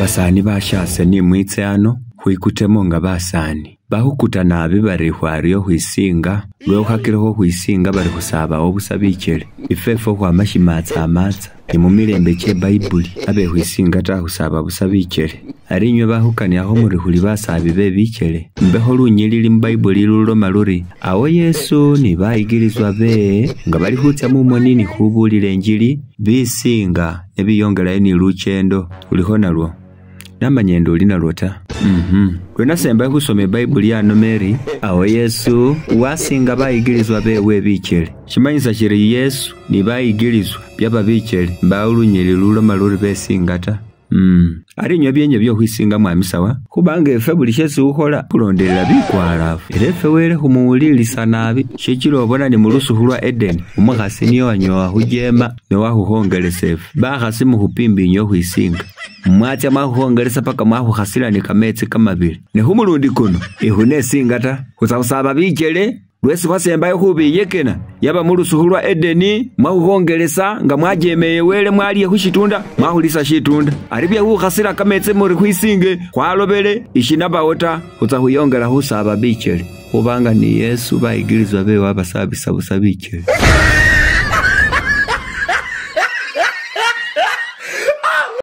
Basaani bashase nimwitse ano khwikutemo nga basaani. Bakhukuta nabi bari khwaryo khwisinga, lwekhukhakilekho khwisinga bari khusabawo busa bichele. Ifwefwe khukhwama shimatsamatsa nemumilembe kye bayibuli, abe khwisinga taa khusaba busa bichele. Ari inywe bakhukaniakho muri khuli basabi bebichele, mbekho lunyilili mubayibuli luloma luri, awo Yesu ni bayigiliswa bewe nga bali khucha mumoni ni khubulila enjili, bisinga nebiyongelayo ni luchendo. Ulikho nalwo? Namanya indi oli nalwo ta. Lwenasembayo khusoma ebayibuli anoma eri, awo Yesu wasinga bayigiliswa bewe bichele. Shimanyisa shiri Yesu ni bayigiliswa byaba bichele, mbawo lunyilili luloma luri besinga ta. Ari inywe byenye byokhwisinga mwamisawa, khubanga efwe buli shesi khukhola khulondelela bikwalafu. Ela efwe wele khumuwulilisa nabi, shechila obona ni mulusukhu lwa Edeni, umukhasi niye wanyowa khujema newakhukhongelesa efwe. Bakhasi mukhupimba inywe khwisinga. Mwacha mwakhukhongelesa paka mwakhukhasila ni kametsi kamabili. Ne khumulundi kuno, ikhunesinga ta. Khutsa khusaba bichele, lwesi khwasembayo khubiyekena, yaba mulusukhu lwa Edeni, mwakhukhongelesa nga mwajemeye wele mwaliye khushitunda, mwakhulisa shitunda. Ari byekhukhasila kametsi muri khwisinge, khwalobele, ishinabawo ta, khutsa khwiyongela khusaba bichele. Khubanga ni Yesu bayigiliswa bewe abasabisa busa bichele.